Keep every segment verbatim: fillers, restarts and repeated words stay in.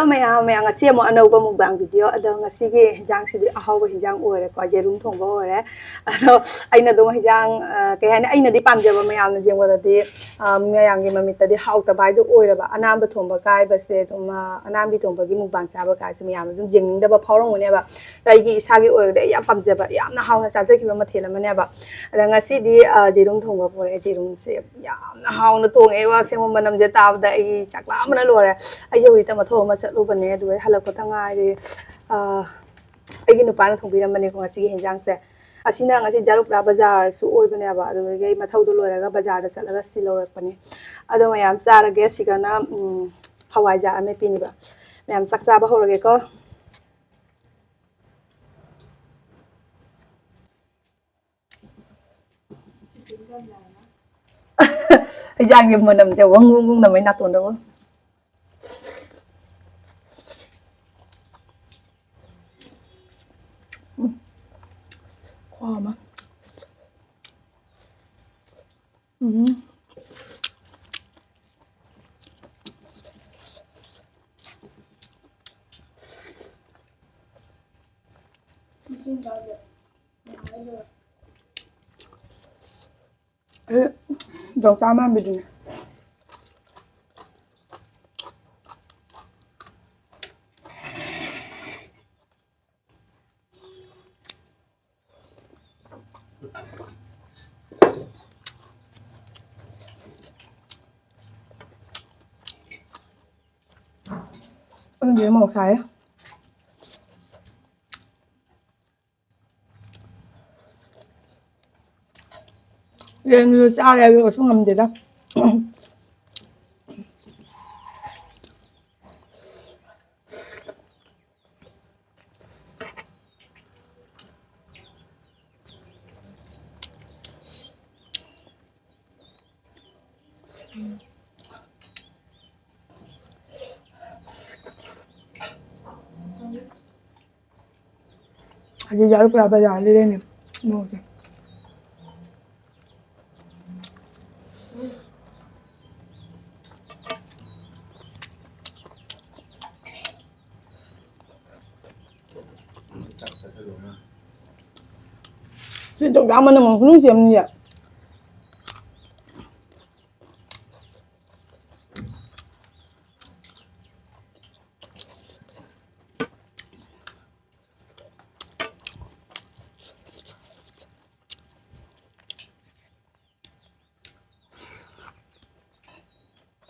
ꯃꯌꯥꯝ, ꯃꯌꯥꯝ, ꯉꯁꯤ ꯑꯃꯨꯛ ꯑꯅꯧꯕ mukbang video꯫ ꯑꯗꯣ ꯉꯁꯤꯒꯤ ꯍꯤꯟꯖꯥꯡꯁꯤꯗꯤ ꯑꯍꯥꯎꯕ ꯍꯤꯟꯖꯥꯡ ꯑꯣꯏꯔꯦꯀꯣ, ꯌꯦꯔꯨꯝ ꯊꯣꯡꯕ ꯑꯣꯏꯔꯦ꯫ ꯑꯗꯣ ꯑꯩꯅ ꯑꯗꯨꯝ ꯍꯤꯟꯖꯥꯡ, ꯑ, ꯀꯩ ꯍꯥꯏꯅꯤ, ꯑꯩꯅꯗꯤ ꯄꯥꯝꯖꯕ, ꯃꯌꯥꯝꯅ ꯌꯦꯡꯕꯗꯗꯤ, ꯑ, ꯃꯌꯥꯝꯒꯤ ꯃꯃꯤꯠꯇꯗꯤ ꯍꯥꯎꯇꯕ ꯍꯥꯏꯗꯣ ꯑꯣꯏꯔꯕ꯫ ꯑꯅꯥꯝꯕ ꯊꯣꯡꯕ ꯀꯥꯏꯕꯁꯦ ꯑꯗꯨꯝ, ꯑ, ꯑꯅꯥꯝꯕꯤ ꯊꯣꯡꯕꯒꯤ mukbang ꯆꯥꯕ ꯀꯥꯏꯁꯦ ꯃꯌꯥꯝꯅ ꯑꯗꯨꯝ ꯌꯦꯡꯅꯤꯡꯗꯕ ꯐꯥꯎꯔꯝꯒꯅꯦꯕ꯫ ꯑꯗꯣ ꯑꯩꯒꯤ ꯏꯁꯥꯒꯤ ꯑꯣꯏꯔꯒꯗꯤ ꯑꯩ ꯌꯥꯝ ꯄꯥꯝꯖꯕ, ꯌꯥꯝꯅ ꯍꯥꯎꯅ ꯆꯥꯖꯈꯤꯕ ꯃꯊꯦꯜ ꯑꯃꯅꯦꯕ꯫ ꯑꯗ ꯉꯁꯤꯗꯤ, ꯑ, ꯌꯦꯔꯨꯝ ꯊꯣꯡꯕ ꯄꯨꯔꯛꯑꯦ꯫ ꯌꯦꯔꯨꯝꯁꯦ ꯌꯥꯝꯅ ꯍꯥꯎꯅ ꯊꯣꯡꯉꯦꯕ꯫ ꯑꯁꯦꯡꯕ ꯃꯅꯝꯁꯦ ꯇꯥꯕꯗ ꯑꯩ ꯆꯥꯛ ꯂꯥꯝꯕꯅ ꯂꯣꯏꯔꯦ꯫ ꯑꯩꯁꯦ ꯍꯧꯖꯤꯛꯇ ꯃꯊꯧ ꯑꯃ ꯆꯠꯂꯨꯕꯅꯦ, ꯑꯗꯨꯒ ꯑꯩ ꯍꯜꯂꯛꯄꯗ ꯉꯥꯏꯔꯤ꯫ ꯑ, ꯑꯩꯒꯤ ꯅꯨꯄꯥꯅ ꯊꯣꯡꯕꯤꯔꯝꯕꯅꯦꯀꯣ ꯉꯁꯤꯒꯤ ꯍꯤꯟꯖꯥꯡꯁꯦ꯫ ꯑꯁꯤꯅ ꯉꯁꯤ ꯖꯥꯔꯨꯄꯨꯔꯥ ꯕꯖꯥꯔꯁꯨ ꯑꯣꯏꯕꯅꯦꯕ, ꯑꯗꯨꯗꯒꯤ ꯑꯩ ꯃꯊꯧꯗꯣ ꯂꯣꯏꯔꯒ ꯕꯖꯥꯔꯗ ꯆꯠꯂꯒ ꯁꯤ ꯂꯧꯔꯛꯄꯅꯦ꯫ ꯑꯗꯣ ꯃꯌꯥꯝ ꯆꯥꯔꯒꯦ꯫ ꯁꯤꯒꯅ, ꯎꯝ, ꯍꯋꯥꯏꯖꯥꯔ ꯑꯃꯦꯠꯄꯤꯅꯤꯕ꯫ ꯃꯌꯥꯝ ꯆꯥꯛ ꯆꯥꯕ ꯍꯧꯔꯒꯦꯀꯣ꯫ ꯍꯤꯟꯖꯥꯡꯒꯤ ꯃꯅꯝꯁꯦ ꯋꯪ ꯋꯪ ꯋꯪ ꯅꯝꯃꯦ ꯅꯥꯇꯣꯟꯗꯕꯨ꯫ ꯎꯝ꯫ ꯈꯨꯍꯥꯎ ꯑꯃ꯫ ꯎꯝ꯫ ꯑꯩ ꯗꯣꯛꯇꯔ ꯃꯥꯟꯕꯤꯗꯨꯅꯦ꯫ ꯈꯪꯗꯦ, ꯃꯣꯔꯣꯛ ꯁꯥꯏꯌꯦ꯫ ꯌꯦꯟꯁꯨ ꯆꯥꯔꯦ, ꯑꯗꯨꯒꯁꯨ ꯉꯝꯗꯦꯗ꯫ ꯑꯁꯤ ꯖꯥꯔꯨꯄꯨꯔꯥ ꯕꯖꯥꯔꯗ ꯂꯩꯔꯝꯃꯦ ꯃꯣꯔꯣꯛꯁꯦ꯫ ꯁꯤ ꯆꯣꯡꯖꯥ ꯃꯅꯝ ꯑꯃ ꯈꯨꯅꯨꯡꯁꯤ ꯑꯃꯅꯤꯌꯦ꯫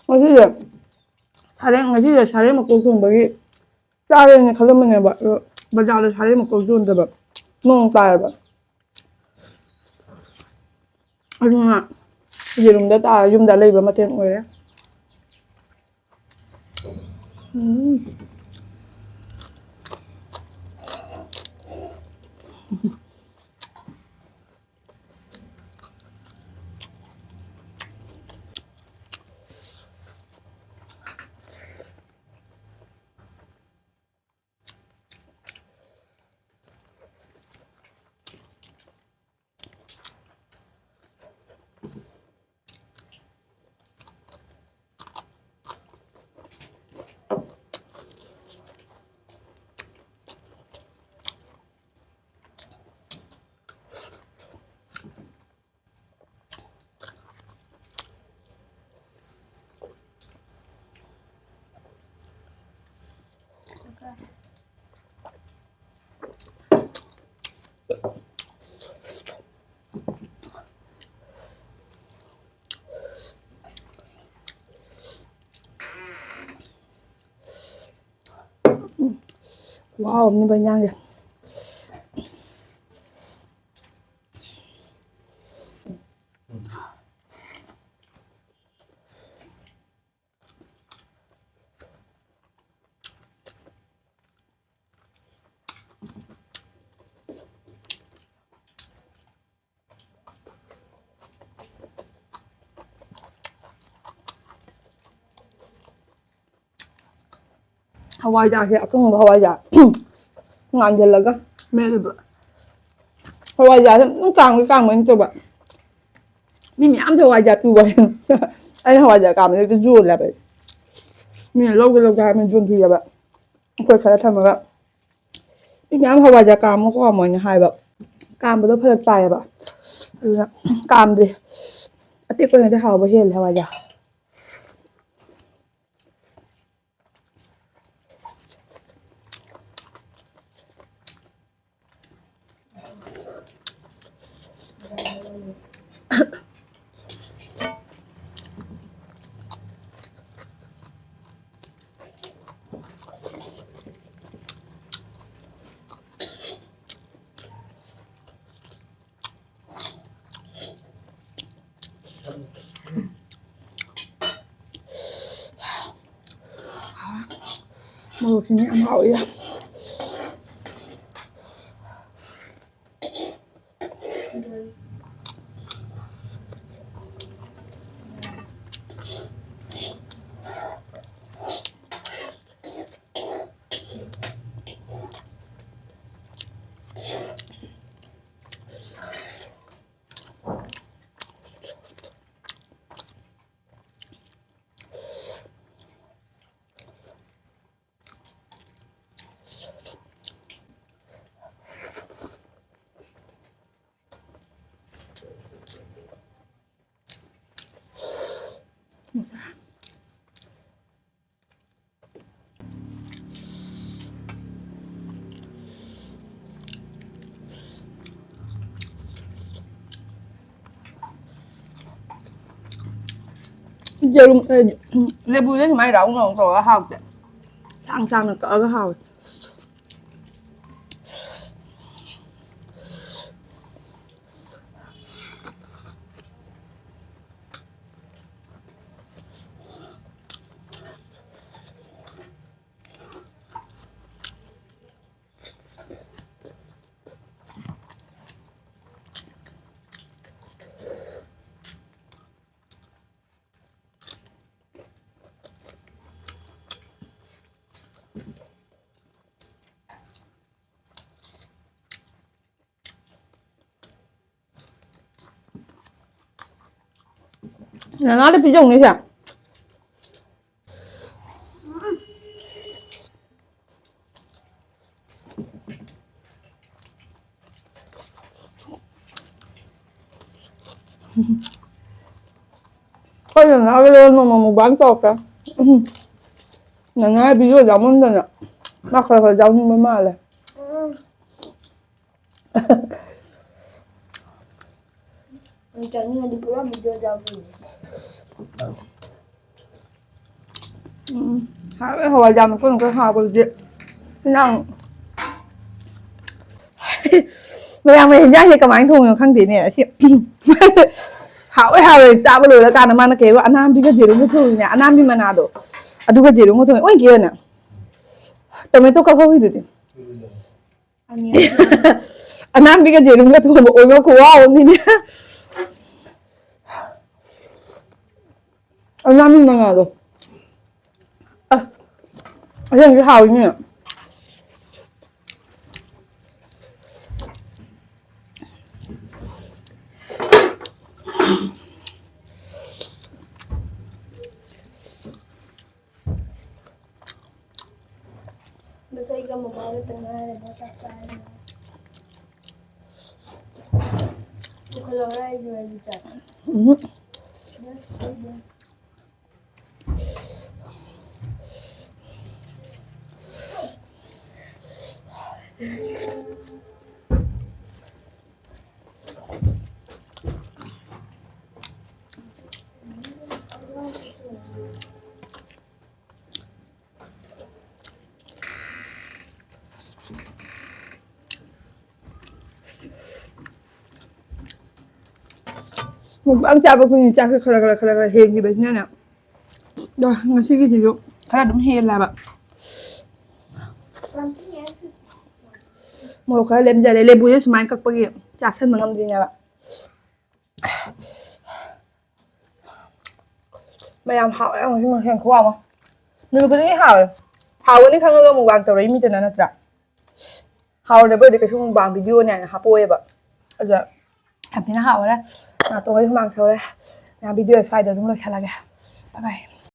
ꯉꯁꯤꯁꯦ ꯁꯥꯔꯦꯡ, ꯉꯁꯤꯁꯦ ꯁꯥꯔꯦꯡ ꯃꯀꯣꯛ ꯊꯣꯡꯕꯒꯤ ꯆꯥꯔꯦꯅ ꯈꯜꯂꯝꯕꯅꯦꯕ, ꯑꯗꯣ ꯕꯖꯥꯔꯗ ꯁꯥꯔꯦꯡ ꯃꯀꯣꯛ ꯌꯣꯟꯗꯕ, ꯅꯣꯡ ꯇꯥꯏꯌꯦꯕ꯫ ꯑꯗꯨꯅ ꯌꯦꯔꯨꯝꯗ ꯇꯥꯔ ꯌꯨꯝꯗ ꯂꯩꯕ ꯃꯊꯦꯜ ꯑꯣꯏꯔꯦ꯫ ꯎꯝ꯫ ꯈꯨꯍꯥꯎ ꯑꯃꯅꯤꯕ ꯏꯟꯖꯥꯡꯁꯦ꯫ ꯍꯋꯥꯏꯖꯥꯔꯁꯦ, ꯑꯀꯪꯕ ꯍꯋꯥꯏꯖꯥꯔ ꯉꯥꯟꯁꯤꯜꯂꯒ ꯃꯦꯠꯂꯤꯕ꯫ ꯍꯋꯥꯏꯖꯥꯔꯁꯦ ꯑꯗꯨꯝ ꯀꯥꯝꯒꯩ ꯀꯥꯝꯒꯩ ꯇꯧꯕ꯫ ꯃꯤ ꯃꯌꯥꯝꯁꯦ ꯍꯋꯥꯏꯖꯥꯔ ꯄꯨꯕ꯫ ꯑꯩꯅ ꯍꯋꯥꯏꯖꯥꯔ ꯀꯥꯝꯕꯁꯦ ꯍꯦꯛꯇ ꯌꯣꯜꯂꯦꯕ ꯑꯩ꯫ ꯃꯤꯅ ꯂꯧꯒꯦ ꯂꯧꯒꯦ ꯍꯥꯏꯕꯅꯤ, ꯌꯣꯟꯕꯤꯑꯕ꯫ ꯑꯩꯈꯣꯏ ꯈꯔ ꯊꯝꯃꯒ, "ꯃꯤ ꯃꯌꯥꯝ ꯍꯋꯥꯏꯖꯥꯔ ꯀꯥꯝꯃꯣ ꯀꯥꯝꯃꯣ" ꯍꯥꯏꯅ ꯍꯥꯏꯕ꯫ ꯀꯥꯝꯕꯗꯣ ꯐꯔꯛ ꯇꯥꯏꯌꯦꯕ, ꯑꯗꯨꯅ ꯀꯥꯝꯗꯦ꯫ ꯑꯇꯦꯛꯄꯅꯗꯤ ꯍꯥꯎꯕ ꯍꯦꯜꯂꯦ ꯍꯋꯥꯏꯖꯥꯔ꯫ ꯃꯣꯔꯣꯛꯁꯤꯅ ꯌꯥꯝ ꯍꯥꯎꯋꯤꯗ꯫ ꯌꯦꯔꯨꯝ, ꯑ, ꯂꯦꯕꯨꯁꯦ ꯁꯨꯃꯥꯏꯅ ꯔꯥꯎꯟ ꯔꯥꯎꯟ ꯇꯧꯔꯒ ꯍꯥꯎꯇꯦ꯫ ꯁꯥꯡ ꯁꯥꯡꯅ ꯀꯛꯑꯒ ꯍꯥꯎꯋꯦ꯫ ꯅꯅꯥꯗ ꯄꯤꯖꯧꯅꯦ ꯁꯦ꯫ ꯑꯩꯈꯣꯏ ꯅꯅꯥꯎꯒꯤꯗꯣ ꯅꯣꯡꯃ mukbang ꯇꯧꯔꯛꯀꯦ꯫ ꯅꯅꯥꯎ video ꯌꯥꯎꯃꯟꯗꯅ ꯃꯥ ꯈꯔ ꯈꯔ ꯌꯥꯎꯅꯤꯡꯕ ꯃꯥꯜꯂꯦ꯫ ꯆꯥꯅꯤꯡꯉꯗꯤ ꯄꯨꯔꯥ video ꯌꯥꯎꯗꯣꯏꯅꯦ꯫ ꯎꯝ, ꯍꯥꯎꯋꯦ, ꯍꯋꯥꯏꯖꯥꯔ ꯃꯀꯨ ꯃꯀꯨ ꯍꯥꯎꯕꯗꯨꯗꯤ꯫ ꯏꯟꯖꯥꯡ ꯃꯌꯥꯝꯒꯤ ꯍꯤꯟꯖꯥꯡꯁꯦ ꯀꯃꯥꯏꯅ ꯊꯣꯡꯉꯤꯅꯣ ꯈꯪꯗꯦꯅꯦ꯫ ꯑꯁꯤ ꯍꯥꯎꯋꯦ ꯍꯥꯎꯋꯦ ꯆꯥꯕ ꯂꯣꯏꯔꯀꯥꯟꯗ ꯃꯥꯅ ꯀꯩꯕ ꯑꯅꯥꯝꯕꯤꯒ ꯖꯦꯔꯨꯝꯒ ꯊꯣꯡꯉꯤꯅꯦ꯫ ꯑꯅꯥꯝꯕꯤ ꯃꯅꯥꯗꯣ ꯑꯗꯨꯒ ꯖꯦꯔꯨꯝꯒ ꯊꯣꯡꯉꯤ꯫ ꯑꯣꯏ ꯀꯦꯅ tomato ꯀꯛꯍꯧꯔꯤꯗꯨꯗꯤ꯫ ꯑꯅꯥꯝꯕꯤꯒ ꯖꯦꯔꯨꯝꯒ ꯊꯣꯡꯕ ꯑꯣꯏꯕ ꯈꯨꯍꯥꯎ ꯑꯃꯅꯤꯅꯦ꯫ ꯑꯅꯥꯝꯕꯤ ꯃꯅꯥꯗꯣ꯫ ꯑ, ꯑꯁꯦꯡꯕꯗꯤ ꯍꯥꯎꯋꯤꯅꯦ꯫ ꯕꯁ ꯑꯩꯒ ꯃꯃꯥꯒ ꯇ ꯉꯥꯏꯔꯦ ꯆꯥꯛ ꯆꯥꯔꯅꯤ꯫ ꯄꯨꯈꯠꯂꯛꯑꯣꯔꯥ ꯑꯩꯒꯤ ꯑꯣꯏꯅ ꯆꯥꯛ? ꯎꯝ꯫ ꯕꯁ ꯑꯩꯒ꯫ Mukbang ꯆꯥꯕ ꯈꯨꯗꯤꯡꯒꯤ ꯆꯥꯛꯁꯦ ꯈꯔ ꯈꯔ ꯈꯔ ꯈꯔ ꯍꯦꯟꯈꯤꯕꯁꯤꯅꯅꯦ꯫ ꯑꯗꯣ ꯉꯁꯤꯒꯤꯁꯤꯁꯨ ꯈꯔ ꯑꯗꯨꯝ ꯍꯦꯜꯂꯦꯕ꯫ ꯃꯣꯔꯣꯛ ꯈꯔ ꯂꯦꯝꯖꯔꯦ꯫ ꯂꯦꯕꯨꯁꯦ ꯁꯨꯃꯥꯏꯅ ꯀꯛꯄꯒꯤ ꯆꯥꯁꯟꯕ ꯉꯝꯗ꯭ꯔꯤꯅꯦꯕ꯫ ꯃꯌꯥꯝ ꯍꯥꯎꯋꯦ ꯉꯁꯤ ꯃꯊꯦꯜ ꯈꯨꯍꯥꯎ ꯑꯃ꯫ ꯅꯨꯃꯤꯠ ꯈꯨꯗꯤꯡꯒꯤ ꯍꯥꯎꯋꯦ꯫ ꯍꯥꯎꯒꯅꯤ ꯈꯪꯉꯒ mukbang ꯇꯧꯔꯛꯏ ꯃꯤꯗꯅ ꯅꯠꯇ꯭ꯔꯥ? ꯍꯥꯎꯔꯗꯕ ꯑꯣꯏꯔꯗꯤ ꯀꯩꯁꯨ mukbang video ꯅꯦꯅ ꯍꯥꯞꯄꯛꯑꯣꯏꯕ꯫ ꯑꯗꯨꯗ ꯌꯥꯝ ꯊꯤꯅ ꯍꯥꯎꯔꯦ꯫ ꯅꯥꯇꯣꯟꯒꯩ ꯍꯨꯃꯥꯡ ꯁꯧꯔꯦ꯫ ꯃꯌꯥꯝ video ꯁ꯭ꯋꯥꯏꯗ ꯑꯗꯨꯝ ꯂꯣꯏꯁꯤꯜꯂꯒꯦ꯫ Bye bye꯫